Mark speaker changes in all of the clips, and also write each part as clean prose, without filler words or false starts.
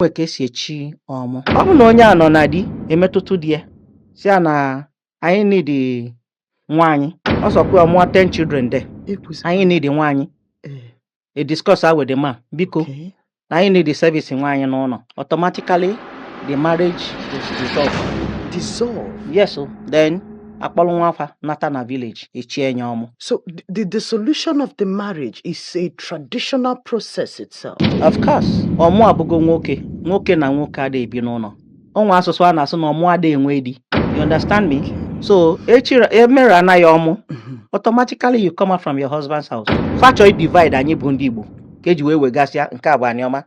Speaker 1: Nwere ka esi echi ọmụ. Ọ bụ na onye a nọ na di, emetụtụ di ya, si ya na anyị need nwaanyị, ọsọkwa ọmụọ 10 children there.
Speaker 2: Ekwuzi.
Speaker 1: Anyị need nwaanyị. E discuss with the man, biko, na anyị need the service nwaanyị n'ụlọ. Automatically the marriage is dissolved.
Speaker 2: Dissolve.
Speaker 1: Yes o. Then akpọrọ nwa afa nata na village, echie ya ọmụ.
Speaker 2: So the dissolution of the marriage is a traditional process itself.
Speaker 1: Of course. Ọmụ abụgo nwoke. Nwoke na nwoke adịghị ebi n'ụlọ. Onwe asụsụ a na-asụ na ọmụ adịghị enwe di. You understand me? So echiri emere anaghị ọmụ, automatically you come out from your husband's house. Fa chọọ divide anyị bụ ndị Igbo ka eji wee wegasịa nke a bụ Aniọma,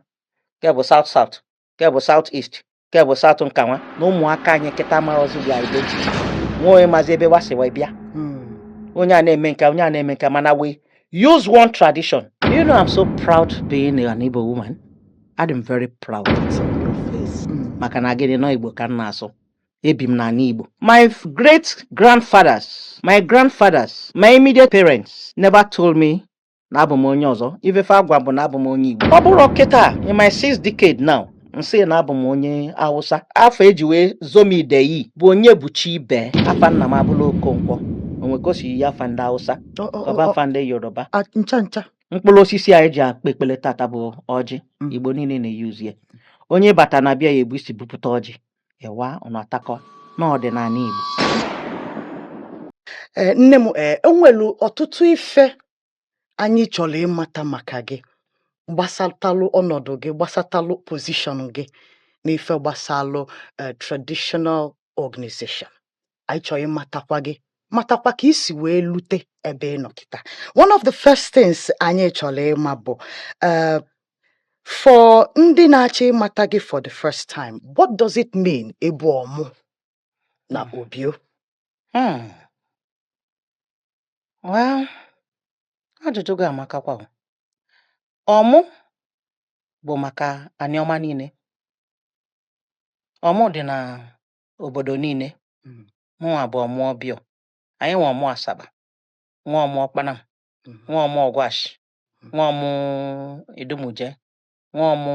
Speaker 1: nke bụ South South, nke bụ South East, nke bụ South Nkanwa, na ụmụaka anyị kịta amarozi their identity. Nwa onye mazi ebe gbasi wee bịa. Onye a na-eme nke, onye a na-eme nke, mana we use one tradition. You know, I'm so proud being an Igbo woman. I'm very proud.
Speaker 2: It's on your face.
Speaker 1: Maka na gịnị? Nọ Igbo ka m na-asụ. Ebi m n'ala Igbo. My great grandfathers, my grandfathers, my immediate parents never told me na abụ m onye ọzọ. Ifefe agwa bụ na abụ m onye Igbo. Ọ bụrụ kịta, in my sixth decade now, nsị na abụ m onye Hausa. Afọ eji wee zomi ideyi bụ onye buchi ibe. Afa nna m abụla Okonkwo. Onwe ka o si yi afa ndị Hausa, ọba afa ndị Yoruba.
Speaker 2: Ncha ncha.
Speaker 1: Mkpụrụ osisi anyị ji akpa ekpele tata bụ ọjị. Igbo niile na-eyuzu ya. Onye bata na bịa ya ebu isi bupụta ọjị, ịwa ụnụ atakọ n'ọdịnala Igbo.
Speaker 2: Ee, nne m, ee, enwelu ọtụtụ ife anyị chọrọ ịmata maka gị, gbasatalụ ọnọdụ gị, gbasatalụ position gị n'ife gbasalụ traditional organization. Anyị chọrọ ịmatakwa gị, matakwa ka isi wee lute ebe ị nọ kịta. One of the first things anyị chọrọ ịma bụ, for ndị na-achọ ịmata gị for the first time, what does it mean ịbụ ọmụ na obio?
Speaker 1: Well, ajụjụ gị amakakwa o. Ọmụ bụ maka Aniọma niile. Ọmụ dị na obodo niile. Mụnwa bụ ọmụ Ọbịọ. Anyị nwe ọmụ Asaba, nwe ọmụ Ọkpanam, nwe ọmụ Ọgwashi, nwe ọmụ Idumuje, nwe ọmụ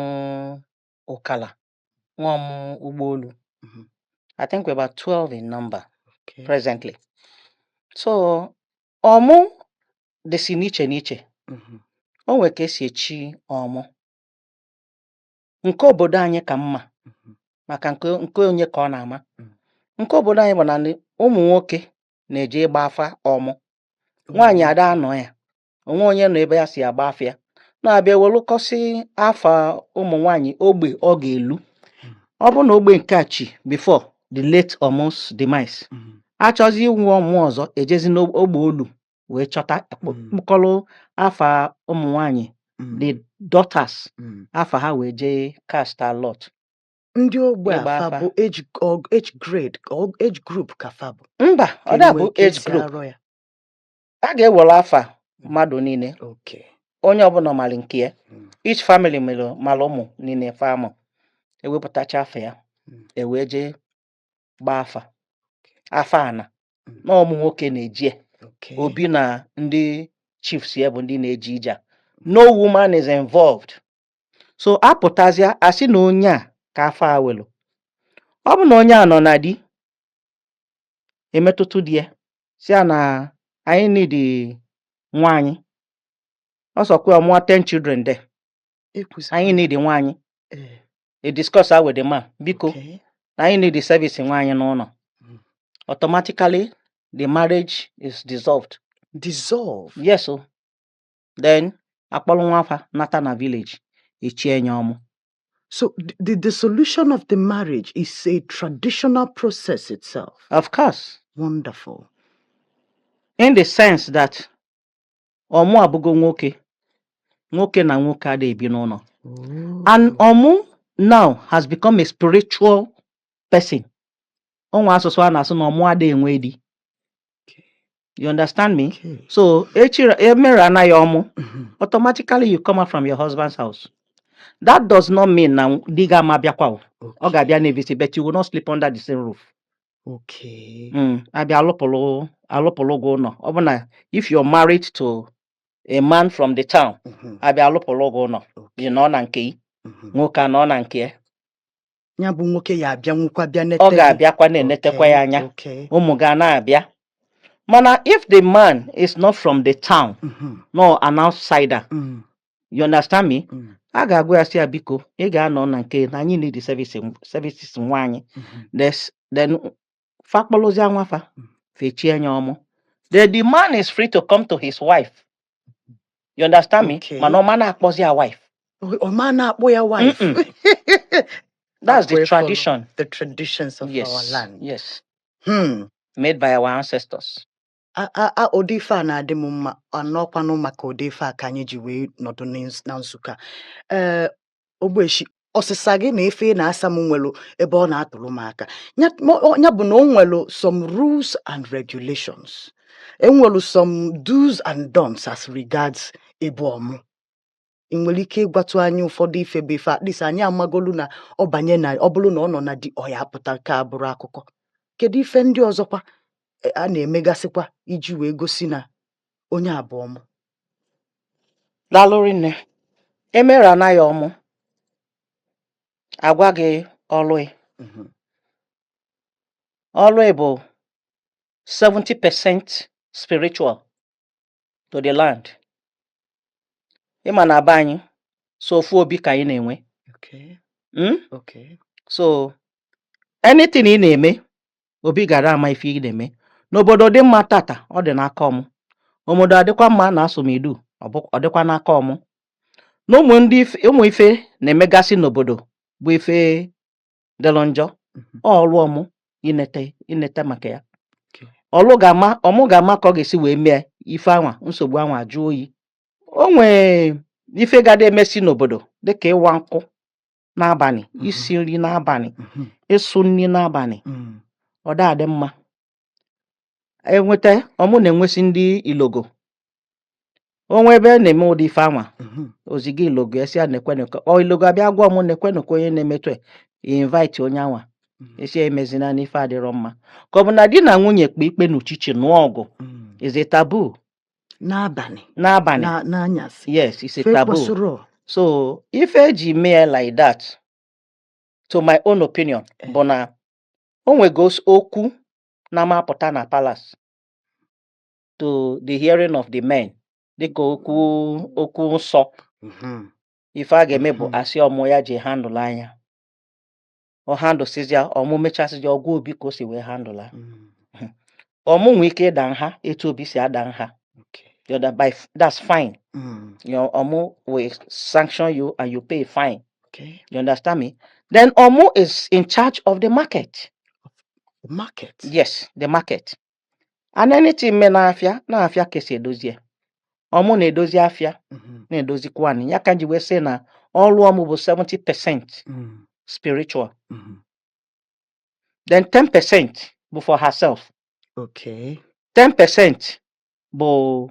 Speaker 1: Ụkala, nwe ọmụ Ugboolu. I think we're about 12 in number presently. So ọmụ dịsị n'iche n'iche. O nwere ka esi echi ọmụ. Nke obodo anyị ka mma maka nke onye ka ọ na-ama. Nke obodo anyị bụ na ụmụ nwoke na-eje ịgba afa ọmụ. Nwaanyị ada anọ ya. Onwe onye nọ ebe ya si agba afa ya. Na-abịa welụkọsị afa ụmụ nwaanyị ogbe ọ ga-elu. Ọ bụrụ na ogbe nke a chi before the late Ọmụ's demise, achọzi inwe ọmụ ọzọ, ejezi n'ogbe olu wee chọta kpụkọrọ afa ụmụ nwaanyị, the daughters, afa ha wee jee cast a lot.
Speaker 2: Ndị ogbe a
Speaker 1: Ịgba
Speaker 2: fa
Speaker 1: afa.
Speaker 2: bụ age age grade or age group ka fa bụ?
Speaker 1: Mba, ọ
Speaker 2: Ka
Speaker 1: da
Speaker 2: enwee
Speaker 1: bụ
Speaker 2: ka
Speaker 1: age
Speaker 2: esi
Speaker 1: group.
Speaker 2: arọ ya.
Speaker 1: A ga-ewere afa mmadụ niile. Onye ọbụla mara nke ya. Each family mere mara ụmụ niile fa amụ. Ewepụtacha afa ya, ewee jee gbaa afa. Afa ana. Na ụmụ nwoke na-eji ya. Obi na ndị chiefs ya bụ ndị na-eje ije a. No woman is involved. So apụtazịa, asị na onye a ka afọ a welu. Ọ bụ na onye a nọ na di, emetụtụ di ya, si ya na anyị need nwaanyị, ọsọkwa ọmụọ 10 children there.
Speaker 2: Ekwuzi.
Speaker 1: Anyị need nwaanyị. E discuss with the man, biko, na anyị need the service nwaanyị n'ụlọ. Automatically the marriage is dissolved.
Speaker 2: Dissolve.
Speaker 1: Yes o. Then akpọrọ nwa afa nata na village, echie ya ọmụ.
Speaker 2: So the dissolution of the marriage is a traditional process itself.
Speaker 1: Of course.
Speaker 2: Wonderful.
Speaker 1: In the sense that ọmụ abụgo nwoke. Nwoke na nwoke adịghị ebi n'ụlọ. And ọmụ now has become a spiritual person. Onwe asụsụ a na-asụ na ọmụ adịghị enwe di. You understand me?
Speaker 2: Okay.
Speaker 1: So echiri emere anaghị ọmụ, automatically you come out from your husband's house. That does not mean na di gị ama abịakwa o. Ọ ga-abịa na-evisit, but you will not sleep under the same roof. Abịa alụpụrụ gị ụlọ. Ọ bụ na if you're married to a man from the town, abịa alụpụrụ gị ụlọ, ị nọ na nke gị, nwoke anọ na nke ya.
Speaker 2: Ya bụ nwoke ya abịa nwukwa bịa nete
Speaker 1: Ọ
Speaker 2: gị.
Speaker 1: Ga-abịakwa na-enetekwa ya anya. Ụmụ ga na-abịa. Mana if the man is not from the town, no, an outsider, you understand me?
Speaker 2: Mm.
Speaker 1: A ga-agwa ya sị ya, biko, ị ga-anọ na nke na anyị need the services nwa anyị. Then fa kpọlụzie nwa fa, fechie anya ọmụ. Then the man is free to come to his wife, you understand me?
Speaker 2: Okay.
Speaker 1: Mana ọma na-akpọzi ya wife.
Speaker 2: Ọ ma na-akpọ ya wife.
Speaker 1: Mm-mm. That's the
Speaker 2: Akwa efolo.
Speaker 1: Tradition.
Speaker 2: The traditions of our land.
Speaker 1: Yes, made by our ancestors.
Speaker 2: Ụdị ife a na-adị m mma anọkwanụ maka ụdị ife a ka anyị ji wee nọdụ na nzukọ a. Ee, Ogbueshi, ọsịsa gị na ife ị na-asa m nwelu ebe ọ na-atụrụ m aka. Ya bụ na o nwelu some rules and regulations, enwelu some do's and don'ts as regards ịbụ ọmụ. Ị nwere ike ịgwatụ anyị ụfọdụ ife bụ ife, at least anyị amagolu na ọ banye na ọ bụrụ na ọ nọ na di, ọ ya apụta nke a bụrụ akụkọ. Kedu ife ndị ọzọkwa a na-emegasịkwa iji wee gosi na onye a bụ ọmụ?
Speaker 1: Daalụ rinne. Emere anaghị ọmụ agwa gị ọlụ ị. Ọlụ ị bụ 70% spiritual to the land. Ịma na be anyị so ofu obi ka anyị na-enwe.
Speaker 2: Okay.
Speaker 1: So anything ị na-eme, obi gara ama ife ị na-eme n'obodo dị mma tata, ọ dị n'aka ọmụ. Obodo adịkwa mma na asụmidu, ọ dịkwa n'aka ọmụ na ụmụ ndị ụmụ ife na-emegasị n'obodo bụ ife dịlụ njọ. Ọ ọlụ ọmụ inete maka ya. Ọlụ ga-ama, ọmụ ga-ama ka ọ ga-esi wee mee ife anwa, nsogbu anwa ajụ oyi. O nwee ife gada emesi n'obodo dịka ịwa nkụ n'abalị, isi nri n'abalị, ịsụ nri n'abalị, ọ da adị mma. Enweta ọmụ na-enwesị ndị ilogo onwe ebe a na-eme ụdị ife anwa. Oziga ilogo esi ya nekwe nekwe, ọ ilogo abịa gwa ọmụ nekwe nekwe onye na-emetụ ya, invite onye anwa, esi ya emezina n'ife adịrọ mma, ka ọ bụ na di na nwunye kpe ikpe n'uchichi, nụọ ọgụ, is a taboo.
Speaker 2: N'abalị?
Speaker 1: N'abalị.
Speaker 2: N'anyasị?
Speaker 1: Yes, it's a
Speaker 2: Fe
Speaker 1: taboo.
Speaker 2: kwesịrị.
Speaker 1: So ife eji mee like that, to my own opinion, bụ na o nwego okwu na-amapụta na palace to the hearing of the men, dịka okwu nsọ. Ife a ga-eme bụ asị ọmụ ya ji handle anya, ọ handle ọmụ mechasịzịa ọgwa obi ka o si wee handle ya. Ọmụ nwee ike ịda nha etu obi si ada nha. You know, that's fine. Your ọmụ will sanction you and you pay a fine. You understand me? Then ọmụ is in charge of the market.
Speaker 2: The market?
Speaker 1: Yes, the market. And anything mee n'afịa, n'afịa ka esi edozi ya. Ọmụ na-edozi afịa, na-edozikwa anyị. Ya ka m ji wee sị na ọrụ ọmụ bụ 70% spiritual. Then 10% bụ for herself. 10% bụ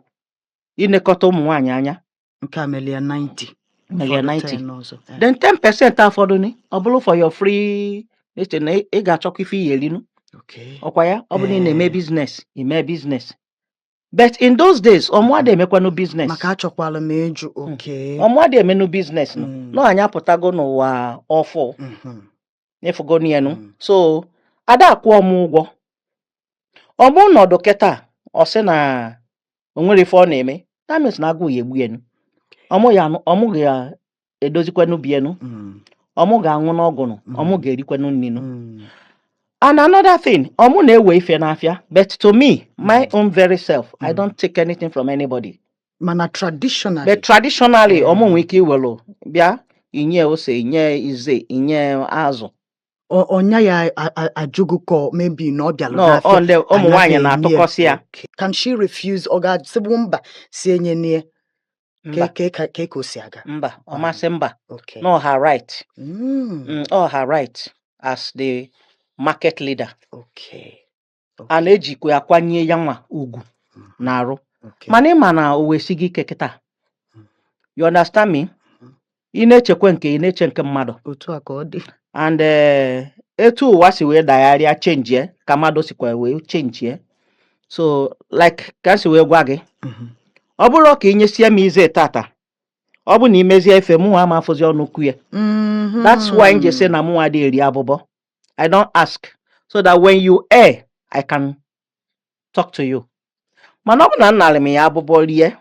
Speaker 1: inekọta ụmụ nwaanyị anya.
Speaker 2: Nke a mere ya 90.
Speaker 1: Mere ya
Speaker 2: Ụfọdụ
Speaker 1: 90.
Speaker 2: 10 ọzọ.
Speaker 1: Then 10% afọdụ ni ọ bụrụ for your free eche na ị ga-achọkwa ife iyi erinu. Ọkwa ya ọ bụrụ na ị na-eme business, ime business. But in those days, ọmụ adị emekwanụ business.
Speaker 2: Maka achọkwala m ịjụ.
Speaker 1: Ọmụ adị emenụ business nụ. Nọ anyị apụtago n'ụwa ọfụ. Ịfụgo n'enu. So ada akwụ ọmụ ụgwọ. Ọmụ nọdụ kịta, ọ sị na o nwere ife ọ na-eme, that means na agụụ ya egbu enu. Ọmụ ya ọmụ ga-edozikwanụ bienu. Ọmụ ga-aṅụ n'ọgụnụ. Ọmụ ga-erikwanụ nninu. And another thing, ọmụ na-ewe ife n'afịa, but to me, my own very self, I don't take anything from anybody.
Speaker 2: Mana traditionally?
Speaker 1: But traditionally, ọmụ nwee ike iwelu bịa inye ose, inye ize, inye azụ.
Speaker 2: Ọnya ya ajụgo ka maybe na ọ bịalụ
Speaker 1: No,
Speaker 2: n'afịa,
Speaker 1: ọ ndị ụmụ nwaanyị
Speaker 2: anaghị enye ya.
Speaker 1: na-atụkọsị ya.
Speaker 2: Okay. Can she refuse? Ọ ga-asịbụ mba si enye nie?
Speaker 1: Mba.
Speaker 2: Ka o si aga?
Speaker 1: Mba, ọ masị mba. No, her right. All her right as the market leader. A na-ejikwa akwanye ya nwa ugwu na-arụ. Mana ịma na o wee sigo ike kịta. You understand me? Ị na-echekwa nke ị na-eche nke mmadụ.
Speaker 2: Otu a ka ọ dị.
Speaker 1: And etu ụwa si wee dagharịa, change ka mmadụ sikwa wee change. So like ka m si wee gwa gị, ọ bụrụ ka ị nyesie m ize tata, Ọ bụ na imezie ife, mụnwa ama afụzi ọnụ kwu ya. That's why m ji sị na mụnwa adịghị eri abụbọ. I don't ask so that when you err, I can talk to you. Mana ọ bụ na nnarị m ya abụbọ rie,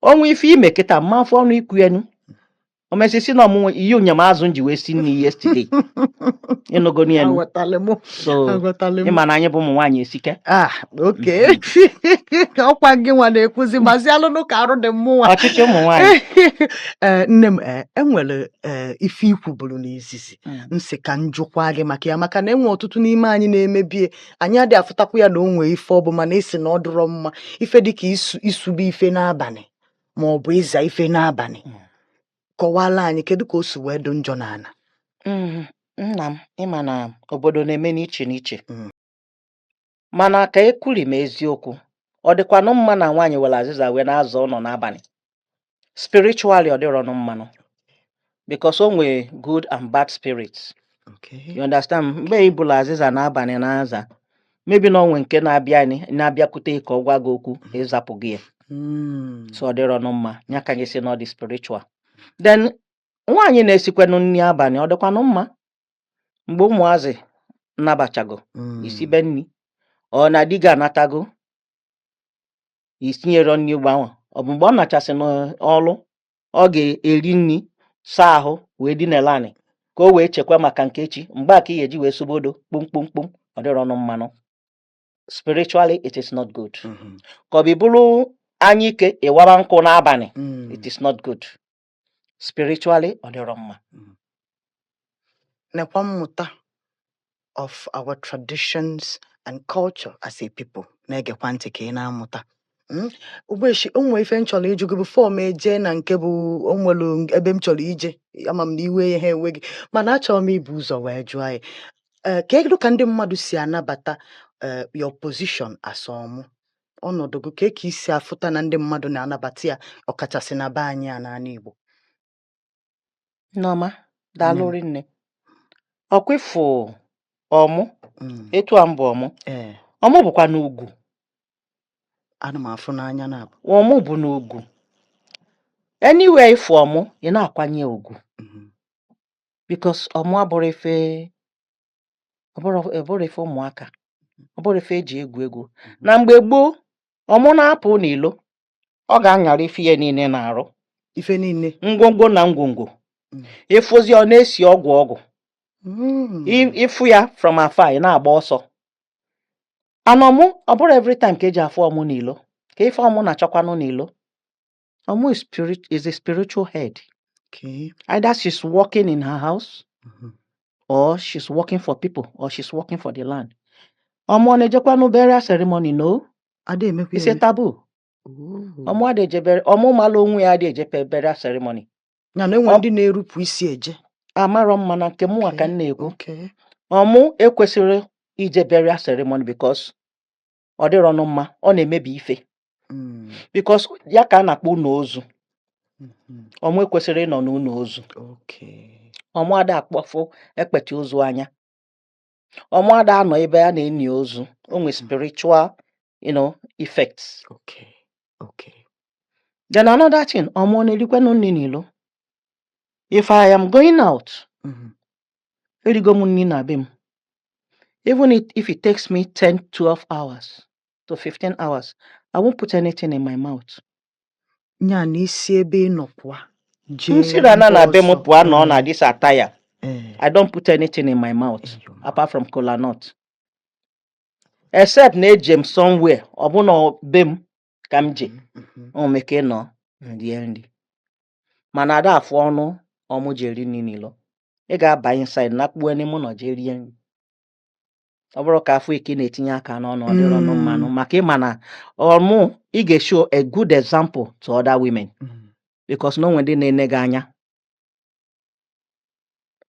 Speaker 1: onwe ife ime kịta, mma afọ ọnụ ikwu enu o mesisi na ọmụnwe ihe ụnyam azụ m ji wee si nri yesterday, ịnụgo n'elu.
Speaker 2: Aghọtala m.
Speaker 1: So
Speaker 2: Aghọtala m.
Speaker 1: ịma na anyị bụ ụmụ nwaanyị esike.
Speaker 2: Ah, okay, ọkwa gị nwa na-ekwuzi mazialụnụ ka arụ dị mmụnwa.
Speaker 1: Ọchịchị ụmụ nwaanyị.
Speaker 2: Ee, nne m, ee, enwere ee ife ikwuburu n'izizi nsị ka m jụkwa gị maka ya, maka na enwe ọtụtụ n'ime anyị na-emebie, anyị adịghị afụtakwa ya na o nwee ife ọ bụ, mana esi na ọ dịrọ mma, ife dịka isu isube ife n'abalị ma ọ bụ ịza ife n'abalị. Kọwala anyị kedu ka o si wee dị njọ n'ala.
Speaker 1: Nna m, ịma na obodo na-eme n'iche n'iche, mana ka ekwuri m eziokwu, ọ dịkwanụ mma na nwaanyị were azịza wee na-aza ụlọ n'abalị? Spiritually, ọ dịrọnụ mmanụ because o nwee good and bad spirits. You understand? Mgbe ị bụla azịza n'abalị na-aza, maybe na onwe nke na-abịa na-abịakwute ka ọ gwa gị okwu, ịzapụ gị ya. So ọ dịrọnụ mma ya ka anyị si na ọ dị spiritual. Then nwaanyị na-esikwanụ nri abalị, ọ dịkwanụ mma mgbe ụmụazị nabachago isibe nri, ọ na di gị anatago, isinyere nri ugbo ahụ, ọ bụ mgbe ọ nachasị n'ọrụ, ọ ga-eri nri, saa ahụ, wee dinele anị ka o wee chekwa maka nke echi, mgbe a ka ị ga-eji wee sobodo kpumkpumkpum? Ọ dịrọnụ mmanụ. Spiritually, it is not good. Ka ọ bụ bụrụ anya ike ịwaba nkụ n'abalị, it is not good spiritually, ọ dịrọ mma.
Speaker 2: Nekwa mmụta of our traditions and culture as a people. Na-egekwa ntị ka ị na-amụta. Ogbueshi, o nwee ife m chọrọ ịjụ gị before m eje na nke bụ o nwere ebe m chọrọ ije. Ama m na iwe ya ha enwe gị, mana achọrọ m ibu ụzọ wee jụọ anyị, ee, kedu ka ndị mmadụ si anabata ee your position as ọmụ, ọnọdụ gị, ka isi afụta na ndị mmadụ na-anabata ya, ọkachasị na be anyị a n'ala Igbo?
Speaker 1: Nneọma, daalụ rinne. Ọkwa ịfụ ọmụ, etu a m bụ ọmụ, ọmụ bụkwa n'ugwu.
Speaker 2: Ana m afụ n'anya na abụ.
Speaker 1: Ọmụ bụ n'ugwu. Anywhere ịfụ ọmụ, ị na-akwanye ugwu because ọmụ abụrụ ife, ọ bụrụ ife ụmụaka, ọ bụrụ ife eji egwu egwu. Na mgbe gboo, ọmụ na-apụ n'ilo, ọ ga-aṅara ife ihe niile na-arụ.
Speaker 2: Ife niile.
Speaker 1: Ngwongwo na ngwongwo. Ịfụzi, ọ na-esi ọgwụ ọgwụ. Ịfụ ya from afar, ị na-agba ọsọ. And ọmụ, ọ bụrụ every time ka eji afụ ọmụ n'ilo, ka ife ọmụ na-achọkwanụ n'ilo. Ọmụ is spirit, is a spiritual head. Either she's working in her house or she's working for people or she's working for the land. Ọmụ ọ na-ejekwanụ burial ceremony? No.
Speaker 2: Ada emekwa
Speaker 1: It's a
Speaker 2: eme.
Speaker 1: taboo. Ọmụ adị eje burial, ọmụ malụ onwe ya adị eje burial ceremony.
Speaker 2: Ya na enwe ndị na-erupụ isi eje.
Speaker 1: Amarọ mma na nke mụnwa ka m na-ekwu. Ọmụ ekwesịrị ije burial ceremony because ọ dịrọnụ mma, ọ na-emebi ife. Because ya ka a na-akpọ ụlọ ozu. Ọmụ ekwesịrị ịnọ n'ụlọ ozu. Ọmụ ada akpọfụ ekpeti ozu anya. Ọmụ ada anọ ebe a na-eni ozu. O nwe spiritual effects. Then another thing, ọmụ ọ na-erikwanụ nri n'ilo? If I am going out, erigo m nri na be m. Even if it takes me 10, 12 hours to 15 hours, I won't put anything in my mouth.
Speaker 2: Ya na isi ebe ị nọ pụọ jee
Speaker 1: M siri ana
Speaker 2: mba
Speaker 1: na be m
Speaker 2: ọzọ.
Speaker 1: pụọ nọ na this attire, I don't put anything in my mouth
Speaker 2: Eyo.
Speaker 1: apart from kola nut. Except na eje m somewhere, ọ bụ na be m ka m je, o nwere ike ịnọ m rie nri. Mana ada afụ ọnụ ọmụ ji eri nri n'ilo. Ị ga-aba inside nakpuo n'ime ụlọ jee rie nri. Ọ bụrụ ka afọ ike ị na-etinye aka n'ọnụ, ọ dịrọ ọnụ mmanụ, maka ịma na ọmụ ị ga-show a good example to other women because na o nwere ndị na-ene gị anya.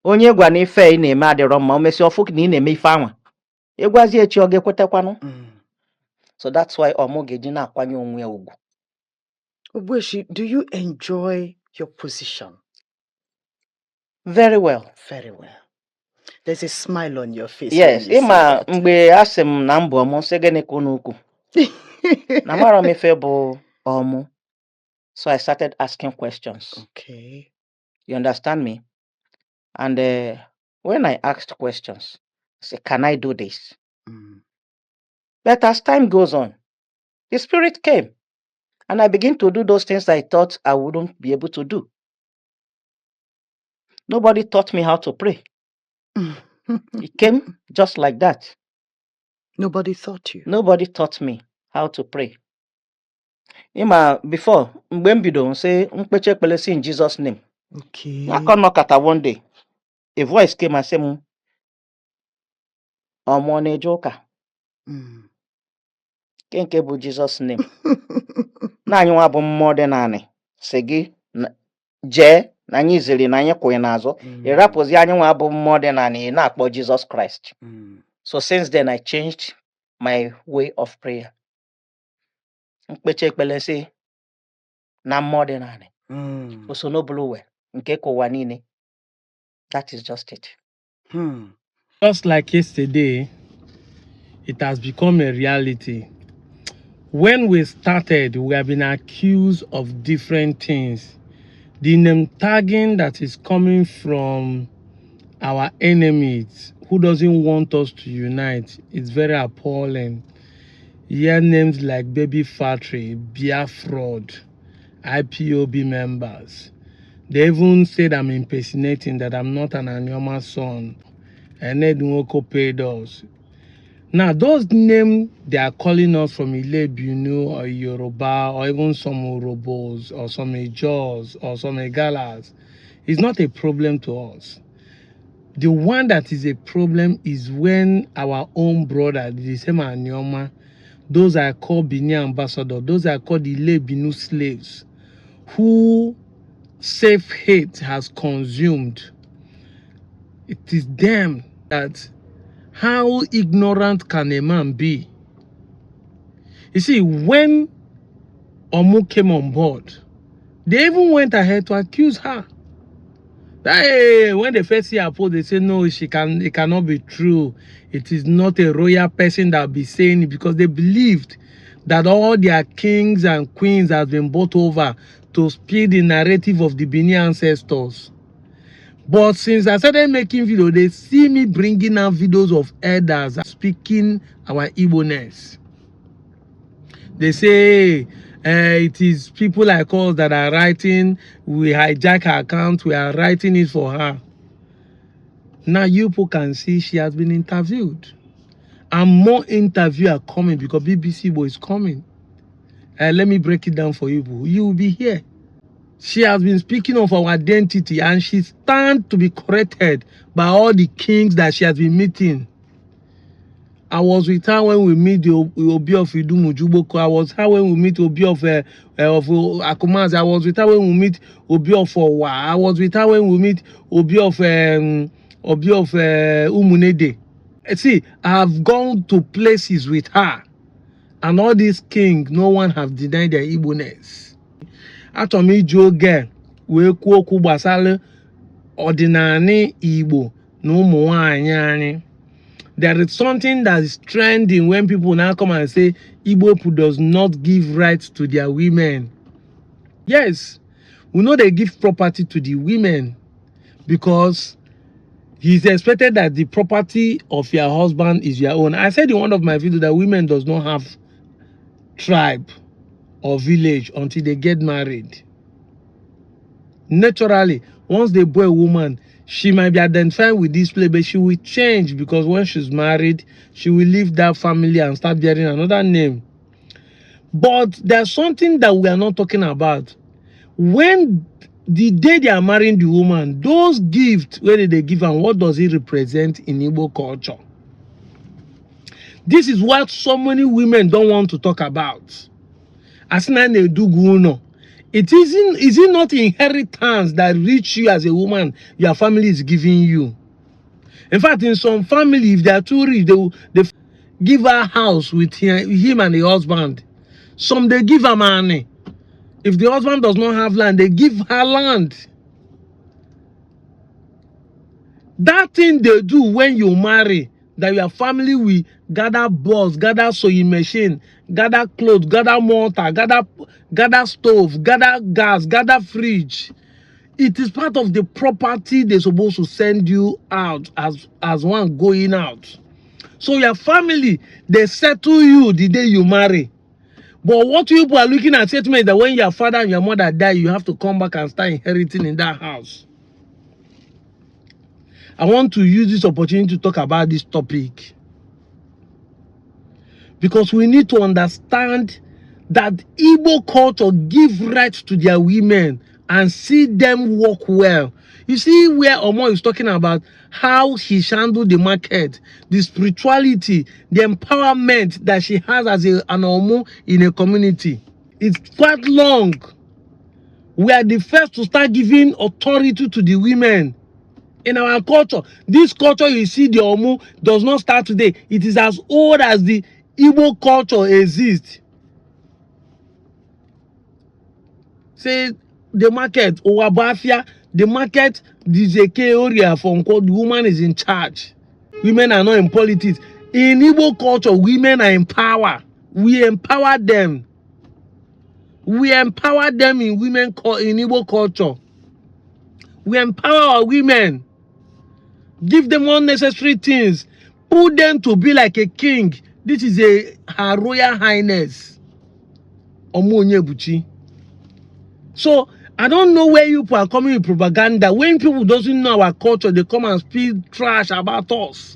Speaker 1: Onye gwa na ife ị na-eme adịrọ mma, o mesịa ọfụ na ị na-eme ife anwa, ịgwazi echi, ọ ga-ekwetekwanụ? So that's why ọmụ ga-eji na-akwanye onwe ya ugwu.
Speaker 2: Ogbueshi, do you enjoy your position?
Speaker 1: Very well.
Speaker 2: Very well. There's a smile on your face when
Speaker 1: Yes,
Speaker 2: you say
Speaker 1: ịma
Speaker 2: that.
Speaker 1: mgbe a sị m na mbụ ọmụ, sị gịnị ka unu ukwu na mara m ife bụ ọmụ. So I started asking questions. You understand me? And when I asked questions, I said, "Can I do this?" But as time goes on, the spirit came and I began to do those things I thought I wouldn't be able to do. Nobody taught me how to pray. It came just like that.
Speaker 2: Nobody taught you.
Speaker 1: Nobody taught me how to pray. Ịma before, mgbe m bido, sị mkpechi ekpere si, "In Jesus' name." Aka nọkata, one day a voice came and say m, "Ọmụọ na-eje ụka?" Nke bụ Jesus' name na anyị nwa bụ mmụọ dị naanị si gị jee na anyị ziri na anyị kwụghị n'azụ. Ị rapụzi anyị nwa bụ mmụọ dị naanị, ị na-akpọ Jesus Christ. So since then I changed my way of prayer. Mkpechi ekpere sị na mmụọ dị naanị osonobuluwe nke ka ụwa niile. That is just it.
Speaker 3: Just like yesterday, it has become a reality. When we started, we have been accused of different things. The name tagging that is coming from our enemies who doesn't want us to unite is very appalling. You hear names like Baby Factory, Biafraud, IPOB members. They even said I'm impersonating, that I'm not an Anioma son. And Ned Nwoko paid us. Now, those names they are calling us from Ile or Yoruba or even some Urhobos or some Ijaws or some Igalas is not a problem to us. The one that is a problem is when our own brother, the same Anioma, those are called Bini ambassador, those are called the Ile slaves, who self-hate has consumed. It is them that, how ignorant can a man be? You see, when Omu came on board, they even went ahead to accuse her. That, hey, when they first see her post, they say, "No, she can, it cannot be true. It is not a royal person that will be saying it," because they believed that all their kings and queens has been bought over to speed the narrative of the Bini ancestors. But since I started making video, they see me bringing out videos of elders speaking our Igbo-ness. They say it is people like us that are writing, we hijack her account, we are writing it for her. Now you people can see she has been interviewed. And more interviews are coming because BBC Igbo is coming. Let me break it down for you. You will be here. She has been speaking of our identity and she stands to be corrected by all the kings that she has been meeting. I was with her when we meet the Obi of Idumuje Ugboko. I was her when we meet Obi of Akumazi. I was with her when we meet Obi of Owa. I was with her when we meet Obi of Umunede. See, I have gone to places with her. And all these kings, no one have denied their Igbo-ness. Achọrọ m iji oge wee kwuo okwu gbasara ọdịnala Igbo na ụmụ nwanyị anyị. There is something that is trending when people now come and say Igbo people does not give rights to their women. Yes, we know they give property to the women because he's expected that the property of your husband is your own. I said in one of my videos that women does not have tribe or village until they get married. Naturally, once they born a woman, she might be identifying with this place, but she will change because when she's married, she will leave that family and start bearing another name. But there's something that we are not talking about. When the day they are marrying the woman, those gifts, where did they give and what does it represent in Igbo culture? This is what so many women don't want to talk about. Asị na na-edugu ụlọ. It isn't, is it not inheritance that reach you as a woman, your family is giving you? In fact, in some family, if they are too rich, they will they give her house with him and the husband. Some, they give her money. If the husband does not have land, they give her land. That thing they do when you marry, That your family will gather box, gather sewing machine, gather clothes, gather mortar, gather stove, gather gas, gather fridge. It is part of the property they're supposed to send you out as one going out. So your family, they settle you the day you marry. But what you people are looking at statement that when your father and your mother die, you have to come back and start inheriting in that house. I want to use this opportunity to talk about this topic because we need to understand that Igbo culture give right to their women and see them work well. You see where Omo is talking about how she handled the market, the spirituality, the empowerment that she has as an Omo in a community. It's quite long. We are the first to start giving authority to the women in our culture. This culture you see, the Omu, does not start today. It is as old as the Igbo culture exists. Say the market, Owabafia, the market, the Zeke area from the woman is in charge. Women are not in politics. In Igbo culture, women are in power. We empower them. We empower them in women in Igbo culture. We empower our women. Give them unnecessary things. Put them to be like a king. This is a Her Royal Highness Omu Onyebuchi. So I don't know where you people are coming with propaganda. When people doesn't know our culture, they come and speak trash about us.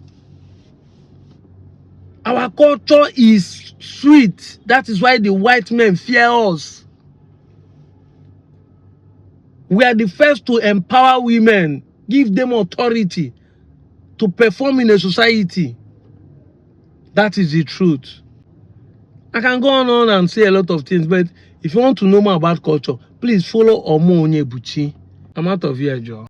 Speaker 3: Our culture is sweet. That is why the white men fear us. We are the first to empower women, give them authority to perform in a society. That is the truth. I can go on and say a lot of things, but if you want to know more about culture, please follow Omo Onyebuchi. I'm out of here, Joe.